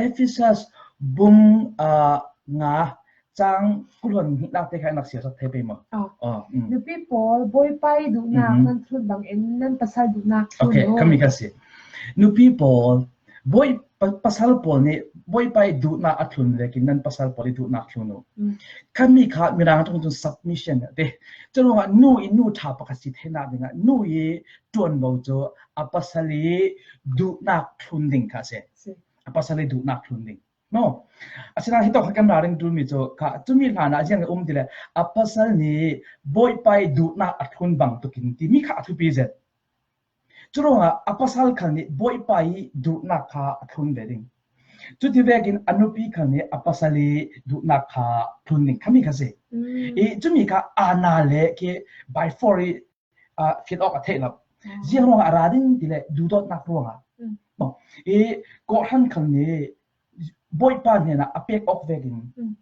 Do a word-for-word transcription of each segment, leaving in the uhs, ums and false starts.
Ephesus bung, ah, nga chang kul hluan hnihnak te kha nak siasak thei pei maw? Ah. Ah, mm. Nupi pawl, Bawipa i duhnak Mhm. nan thlun bangin nan pasal duhnak thlun Okay, uh. Khami kha si. Nupi pawl, Bawi, pa, pasal pawl nih Bawipa i duhnak a thlun vekin nan pasal pawl i duhnak thlun uh. Mm. Khami kha Mirang tung cun submission a ti. Curuangah nu i nu ṭha pakhat si theinak dingah nu i ṭuanvo cu a pasal i duhnak thlun ding kha si. Si. A pasal i duhnak thlun ding. No. Asinain hitawk kha kan ralring ṭulmi cu kha cumi hlan ah ziang a um ti le a pasal nih Bawipa i duhnak a thlun bang tukin timi kha a thupi zet. Curuangah a pasal khal nih Bawipa i duhnak kha a thlun ve ding. Cuti vekin a nupi khal nih a pasal i duhnak kha thlun ding khami kha si. Mm. I cumi kha aana le khi by force i, ah, fit awk a theih lo. Mm. Ziang ruangah a ra ding ti le duhdawtnak ruangah. Mm. No. I kawhhran khal nih Bawipa hnenah a pek awk vekin. Mm.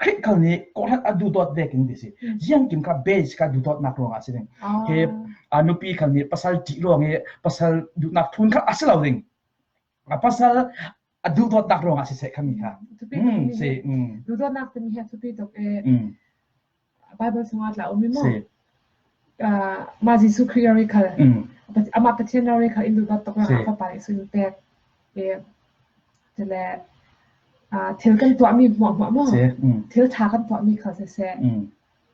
Khrih khal nih kawhhran a duhdawt vekin ti si. Mm. Ziangkim kha base kha duhdawtnak ruangah a si ding. Ah. Khi, a nupi khal nih pasal ṭih ruang i pasal duhnak thlun kha a si lo ding. A pasal a duhdawtnak ruangah a si seh khami kha. Mm, thupi Mm, tuk mi si, he. Mm. Duhdawtnak timi he thupi tuk e. Mm. Bible sungah tla um i maw? Si. Ah, mah Jesuh Khrih rori khal. Mm. Pat-, amah Pathian rori khal in duhdawt tuk ruangah Si. a fapa nih sun pek. E, cule, ah, thil kan tuahmi hmuahhmuah maw? Si. Mm. Thil ṭha kan tuahmi khal siseh. Mm.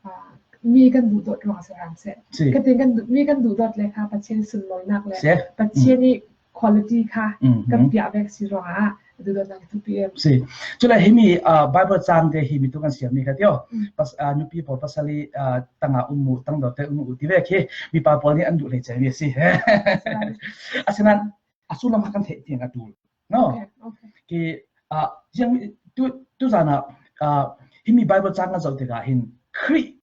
Ah, mi kan duhdawt ruang a si ram seh. Si. Ka tin kan du-, mi kan duhdawt le kha Pathian sunlawinak le Si. Pathian Mm. i quality kha Mm, kan mm. piah vek si ruangah duhdawtnak thupi em. Si. Cule himi, ah, Bible cang te himi tu kan siarmi kha tio. Mm. Pas-, ah, nupi pawl pasal i, ah, tanga um uh, tangdawt te um uh ti vek hi mipa pawl nih an duh hlei cemi a si. Sorry. Asinain a sullam kha kan theih tiang a ṭul. No. Okay, okay. Khi, ah, ziang tu, tu zan ah, ah, himi Bible cang kan zoh tikah hin Khrih,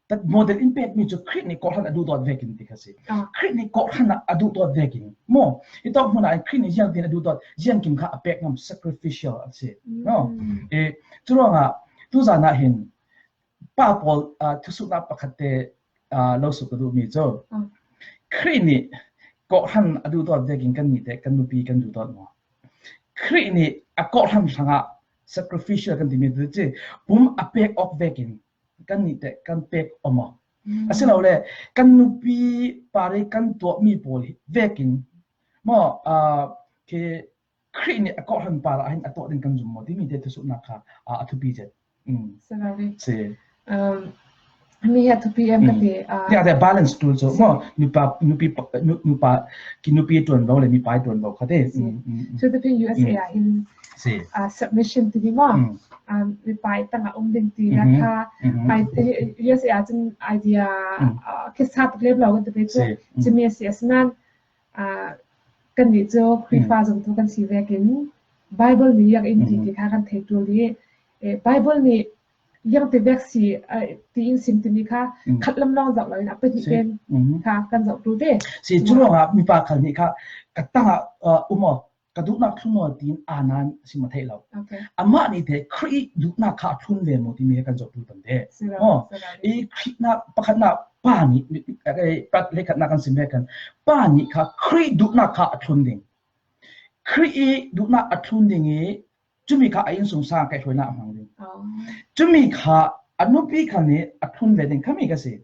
tat model in pekmi cu Khrih nih kawhhran a duhdawt vekin ti kha si. Ah. Khrih nih kawhhran a duhdawt vekin. Maw, hitawk hmun ah Khrih nih ziangtin a duhdawt, ziangkim kha a pek ngam sacrificial a si. No. Mm. Eh, curuangah, tu zan ah hin, pa pawl, ah, thusuhnak pakhat te, ah, lo suk ka duhmi cu. Ah. Khrih nih kawhhran a duhdawt vekin kan nih te kan nupi kan duhdawt maw? Khrih nih a kawhhran hrangah sacrificial kan timi tu cu pum a pek awk vekin kan nih te kan pek aw maw? Mm. Asilole kan nupi parih kan tuahmi pawl hi vekin maw, ah, khi Khrih nih a kawhhran parah hin a tuah ding kan zum maw timi te thusuhnak kha, ah, a thupi zet. Mm. Sorry. Si. Um, mi hi a thupi em ka Mm. ti, ah, Nia te balance ṭul cu Si. maw nupa, nupi pa, nu-, nupa, ki nupi ṭuanvo le mipa ṭuanvo kha te. Si. Mm, mm, mm. Cu te pin U S A Mm. ah hin, Si. ah, submission ti ding maw? Mm. Um, mipa i tangah um ding ti Mhm. kha, Mhm. ai, U S A ah cun idea, Mm. ah, khi sa tuk lem lo kan ti pei cu. Si. Mm. Cumi a si asinain, ah, kannih cu Khrihfa Mm. zumtu kan si vekin Bible nih ziang in ti Mhm. ti kha kan thei ṭul i, eh, Bible nih ziang ti vek si, eh, tiin sim timi kha Mm. khat lam lawng zoh loin a pahnih Si. pen Mhm. kha kan zoh ṭul te. Si, curuangah mipa khal nih kha ka tangah, ah, um aw, ka duhnak thlun aw tiin aa nan a si maw theih lo. Okay. Amah nih te Khrih duhnak kha a thlun ve maw timi he kan zoh ṭul tam te. Si lo, Aw, si lo. I Khrihnak pakhatnak pa nih, eh, pat hleikhatnak kan sim ve kan pa nih kha Khrih duhnak kha a thlun ding. Khrih i duhnak a thlun ding i cumi kha a innsungsang a kaihhruainak a hmang ding. Oh. Cumi kha a nupi kha nih a thlun ve ding khami ka si.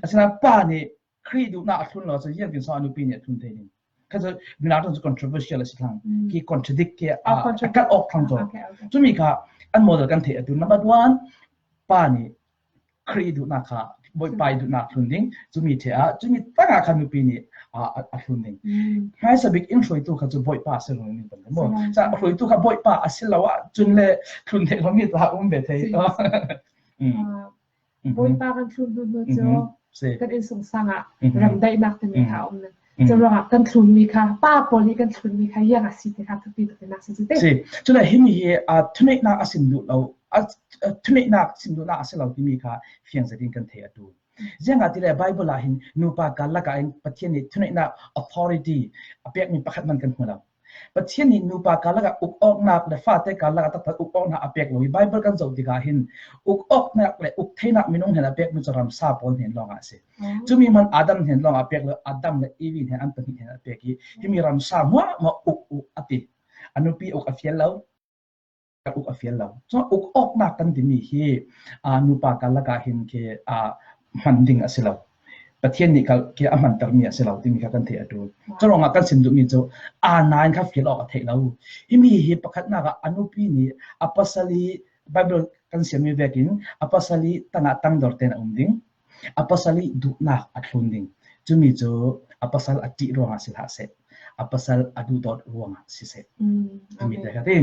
Asinain pa nih Khrih duhnak a thlun lo cu ziangtin so a nupi nih a thlun thei ding. Kha cu, mina ṭong cu controversial a si thlang. Mm. Khi contradict khi a, Oh, a contradict. kat awk thlang cu. Okay, okay. Cumi kha an model kan theih a tu. Number one, pa nih Khrih duhnak kha, Bawipa i duhnak thlun ding, cumi ṭhe ah, cumi tangah kha nupi nih, a, a, a thlun ding. Mm. Hmaisa bik in hruaitu kha cu Bawipa a si lo ning pang maw? Si lo. Sa hruaitu kha Bawipa a si lo ah, cun le thlun theih lomi tla um ve thei. Si, si. Mm. Ah, Mhm. Bawipa kan thlun hnu hnu cu Mhm. Si. kan innsungsang ah Mhm. remdaihnak timi Mhm. kha a um ning. Mm. Curuangah kan thlunmi kha, pa pawl nih kan thlunmi kha ziang a si ti kha thupi tuk in nak si cu te. Si. Cule himi hi, ah, thuneihnak a sim duh lo, a, a, thuneihnak sim duhnak a si lo timi kha fiang zetin kan thei a ṭul. Mm. Ziangahtile Bible ah hin nupa karlak ah hin Pathian nih thuneihnak authority a pekmi pakhat hmanh kan hmu lo. Pathian nih nupa karlak ah uk awknak le fate karlak ah taktak uk awknak a pek lo i Bible kan zoh tikah hin uk awknak le uk theinak minung hnen a pekmi cu ramsa pawl hnen lawngah a si. Oh. Cumi hmanh Adam hnen lawngah a pek lo, Adam le Evi hnen an pahnih hnen a pek i, himi ramsa hmuahhmuah uk uk a ti. A nupi uk a fial lo, kal uk a fial lo. So uk awknak kan timi hi, aa, nupa kal lakah hin khi, aa, hman ding a si lo. Pathian nih kal khi a hmantermi a si lo timi kha kan theih a ṭul. Curuangah kan sim duhmi cu aa nain kha fial awk a theih lo. Himi hi pakhatnak ah a nupi nih a pasal i Baibal kan siammi vekin a pasal i tangah tangdor tein a um ding, a pasal i duhnak a thlun ding. Cumi cu a pasal a ṭih ruangah si hlah seh, a pasal a duhdawt ruangah si seh. Timi te kha ti.